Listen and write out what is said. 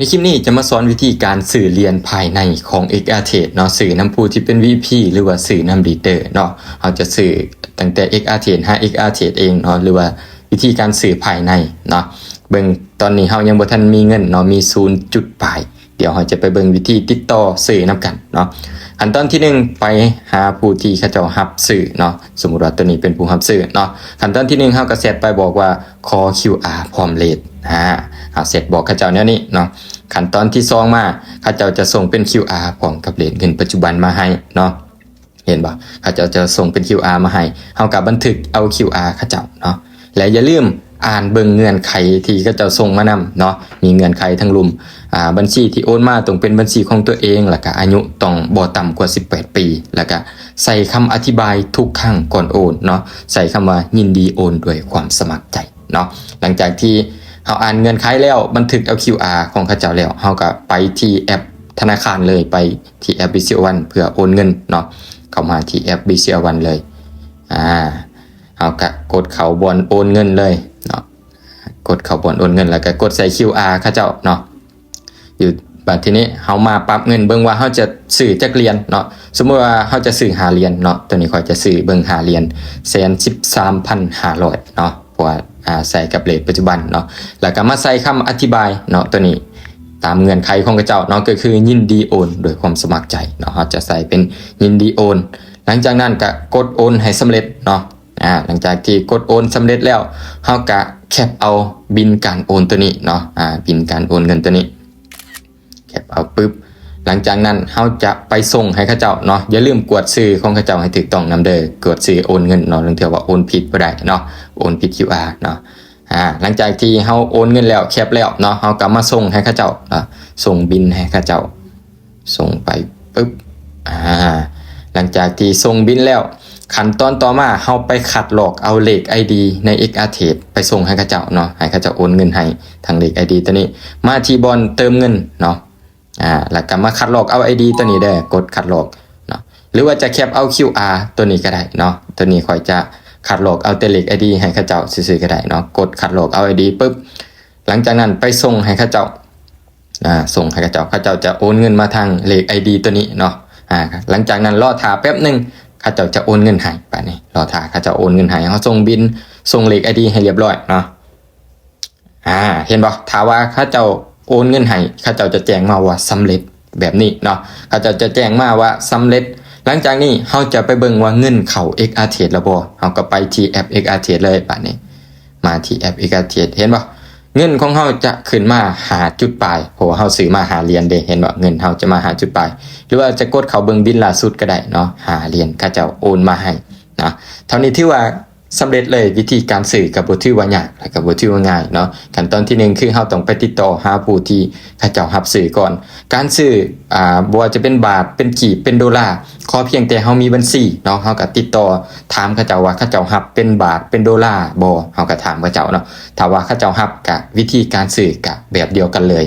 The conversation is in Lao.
ໃນຄລິບນີ້ຈະມາສອນວິທີການຊື້ຫຼຽນພາຍໃນຂອງ XRTrade ເນາະ, ຊື້ນຳຜູ້ທີ່ເປັນ VIP ຫຼືວ່າຊື້ນຳ Leader ເນາະ. ເຮົາຈະຊື້ຕັ້ງແຕ່ XRTrade ຫາ XRTrade ເອງເນາະ ຫຼືວ່າວິທີການຊື້ພາຍໃນເນາະ. ເບິ່ງຕອນນີ້ເຮົາຍັງບໍ່ທັນມີເງິນເນາະ, ມີສູນຈຸດປາຍ. ດຽວເຮົາຈະໄປເບິ່ງວິທີຕິດຕໍ່ຊື້ນຳກັນເນາະ. ຂັ້ນຕອນທີໜຶ່ງ ໄປຫາຜູ້ທີ່ເຂົາເຈົ້າຮັບຊື້ເນາະ. ສົມມຸດວ່າຕົວນີ້ເປັນຜູ້ຮັບຊື້ເນາະ. ຂັ້ນຕອນທີໜຶ່ງ ເຮົາກໍແຊັດໄປບອກວ່າ ຂໍ QR ພ້ອມເລດ. ອາ ເຮົາແຊັດບອກເຂົາເຈົ້າແນວນີ້ເນາະ. ຂັ້ນຕອນທີສອງມາ ເຂົາເຈົ້າຈະສົ່ງເປັນ QR ພ້ອມກັບເລດເງິນປັດຈຸບັນມາໃຫ້ເນາະ. ເຫັນບໍ່? ເຂົາເຈົ້າຈະສົ່ງເປັນ QR ມາໃຫ້. ເຮົາກໍບັນທຶກເອົາ QR ເຂົາເຈົ້າເນາະ. ແລະ ຢ່າລືມອ່ານເບິ່ງເງື່ອນໄຂທີ່ເຂົາເຈົ້າສົ່ງມານຳເນາະ. ມີເງື່ອນໄຂທັງລຸ່ມ ອາ ບັນຊີທີ່ໂອນມາຕ້ອງເປັນບັນຊີຂອງຕົວເອງ, ແລ້ວກະອາຍຸຕ້ອງບໍ່ຕ່ຳກວ່າສິບແປດປີ, ແລ້ວກະໃສ່ຄຳອະທິບາຍທຸກຄັ້ງກ່ອນໂອນເນາະ, ໃສ່ຄຳວ່າ ຍິນດີໂອນດ້ວຍຄວາມສະໝັກໃຈເນາະ. ຫຼັງຈາກທີ່ເຮົາອ່ານເງື່ອນໄຂແລ້ວ, ບັນທຶກເອົາ QR ຂອງເຂົາເຈົ້າແລ້ວ, ເຮົາກະໄປທີ່ແອັບທະນາຄານເລີຍ, ໄປທີ່ແອັບ BCO One ເພື່ອໂອນເງິນເນາະ. ເຂົ້າມາທີ່ແອັບ BCO One ເລີຍ. ອາ ເຮົາກະກົດເຂົ້າບ່ອນໂອນເງິນເລີຍເນາະ, ກົດເຂົ້າບ່ອນໂອນເງິນ ແລ້ວກະກົດໃສ່ QR ເຂົາເຈົ້າເນາະ. ຢູ່ ບາດທີນີ້ເຮົາມາປັບເງິນເບິ່ງວ່າເຮົາຈະຊື້ຈັກຫຼຽນເນາະ. ສົມມຸດວ່າເຮົາຈະຊື້ຫ້າຫຼຽນເນາະ, ຕົວນີ້ຂ້ອຍຈະຊື້ເບິ່ງຫ້າຫຼຽນ ແສນສິບສາມພັນຫ້າຮ້ອຍເນາະ, ເພາະວ່າ ອາ ໃສ່ກັບເລດປັດຈຸບັນເນາະ. ແລ້ວກະມາໃສ່ຄຳອະທິບາຍເນາະ, ຕົວນີ້ຕາມເງື່ອນໄຂຂອງເຂົາເຈົ້າເນາະ, ກໍຄື ຍິນດີໂອນດ້ວຍຄວາມສະໝັກໃຈເນາະ. ເຮົາຈະໃສ່ເປັນ ຍິນດີໂອນ. ຫຼັງຈາກນັ້ນກະກົດໂອນໃຫ້ສຳເລັດເນາະ. ອາ ຫຼັງຈາກທີ່ກົດໂອນສຳເລັດແລ້ວ, ເຮົາກະແຄັບເອົາບິນການໂອນຕົວນີ້ເນາະ, ອາ ບິນການໂອນເງິນຕົວນີ້ ແຄັບເອົາປຶບ. ຫຼັງຈາກນັ້ນເຮົາຈະໄປສົ່ງໃຫ້ເຂົາເຈົ້າເນາະ. ຢ່າລືມກວດຊື່ຂອງເຂົາເຈົ້າໃຫ້ຖືກຕ້ອງນຳເດີ, ກວດຊື່ໂອນເງິນເນາະ, ລາງເທື່ອວ່າໂອນຜິດບໍ່ໄດ້ເນາະ, ໂອນຜິດ QR ເນາະ. ອາ ຫຼັງຈາກທີ່ເຮົາໂອນເງິນແລ້ວ, ແຄັບແລ້ວເນາະ, ເຮົາກໍມາສົ່ງໃຫ້ເຂົາເຈົ້າເນາະ, ສົ່ງບິນໃຫ້ເຂົາເຈົ້າ. ສົ່ງໄປປຶບ ອາ ຫຼັງຈາກທີ່ສົ່ງບິນແລ້ວ, ຂັ້ນຕອນຕໍ່ມາເຮົາໄປຄັດລອກເອົາເລກ ID ໃນ XRTrade ໄປສົ່ງໃຫ້ເຂົາເຈົ້າເນາະ, ໃຫ້ເຂົາເຈົ້າໂອນເງິນໃຫ້ທາງເລກ ID ຕົວນີ້. ມາທີ່ບ່ອນເຕີມເງິນເນາະ, ອາ ແລ້ວກໍມາຄັດລອກເອົາ ID ຕົວນີ້ເດີ, ກົດຄັດລອກເນາະ. ຫຼືວ່າຈະແຄັບເອົາ QR ຕົວນີ້ກໍໄດ້ເນາະ, ຕົວນີ້ຂ້ອຍຈະຄັດລອກເອົາແຕ່ເລກ ID ໃຫ້ເຂົາເຈົ້າຊື່ໆກໍໄດ້ເນາະ. ກົດຄັດລອກເອົາ ID ປຶບ, ຫຼັງຈາກນັ້ນໄປສົ່ງໃຫ້ເຂົາເຈົ້າ. ອາ ສົ່ງໃຫ້ເຂົາເຈົ້າ, ເຂົາເຈົ້າຈະໂອນເງິນມາທາງເລກ ID ຕົວນີ້ເນາະ. ອາ ຫຼັງຈາກນັ້ນລໍຖ້າແປັບໜຶ່ງ, ເຂົາເຈົ້າຈະໂອນເງິນໃຫ້. ບາດນີ້ລໍຖ້າເຂົາເຈົ້າໂອນເງິນໃຫ້, ເຮົາສົ່ງບິນ, ສົ່ງເລກ ID ໃຫ້ລຽບຮ້ອຍເນາະ. ອາ ເຫັນບໍ່? ຖ້າວ່າເຂົາເຈົ້າໂອນເງິນໃຫ້, ເຂົາເຈົ້າຈະແຈ້ງມາວ່າສຳເລັດ ແບບນີ້ເນາະ, ເຂົາເຈົ້າຈະແຈ້ງມາວ່າສຳເລັດ. ຫຼັງຈາກນີ້ເຮົາຈະໄປເບິ່ງວ່າເງິນເຂົ້າ XRTrade ແລ້ວບໍ່, ເຮົາກໍໄປທີ່ແອັບ XRTrade ເລີຍ. ບາດນີ້ມາທີ່ແອັບ XRTrade ເຫັນບໍ່? ເງິນຂອງເຮົາຈະຂຶ້ນມາຫ້າຈຸດປາຍ, ເພາະວ່າເຮົາຊື້ມາຫ້າຫຼຽນເດ້, ເຫັນບໍ່? ເງິນເຮົາຈະມາຫ້າຈຸດປາຍ. ຫຼືວ່າຈະກົດເຂົ້າເບິ່ງບິນລ່າສຸດກໍໄດ້ເນາະ, ຫ້າຫຼຽນເຂົາເຈົ້າໂອນມາໃຫ້ເນາະ. ເທົ່ານີ້ຖືວ່າສຳເລັດເລີຍ. ວິທີການຊື້ກໍບໍ່ຖືວ່າຍາກ ແລະກໍບໍ່ຖືວ່າງ່າຍເນາະ. ຂັ້ນຕອນທີໜຶ່ງ ຄືເຮົາຕ້ອງໄປຕິດຕໍ່ຫາຜູ້ທີ່ເຂົາເຈົ້າຮັບຊື້ກ່ອນ. ການຊື້ ອາ ບໍ່ວ່າຈະເປັນບາດ, ເປັນກີບ, ເປັນໂດລາ, ຂໍພຽງແຕ່ເຮົາມີບັນຊີເນາະ, ເຮົາກໍຕິດຕໍ່ຖາມເຂົາເຈົ້າວ່າເຂົາເຈົ້າຮັບເປັນບາດ, ເປັນໂດລາບໍ່, ເຮົາກໍຖາມເຂົາເຈົ້າເນາະ. ຖ້າວ່າເຂົາເຈົ້າຮັບ, ກະວິທີການຊື້ກະແບບດຽວກັນເລີຍ.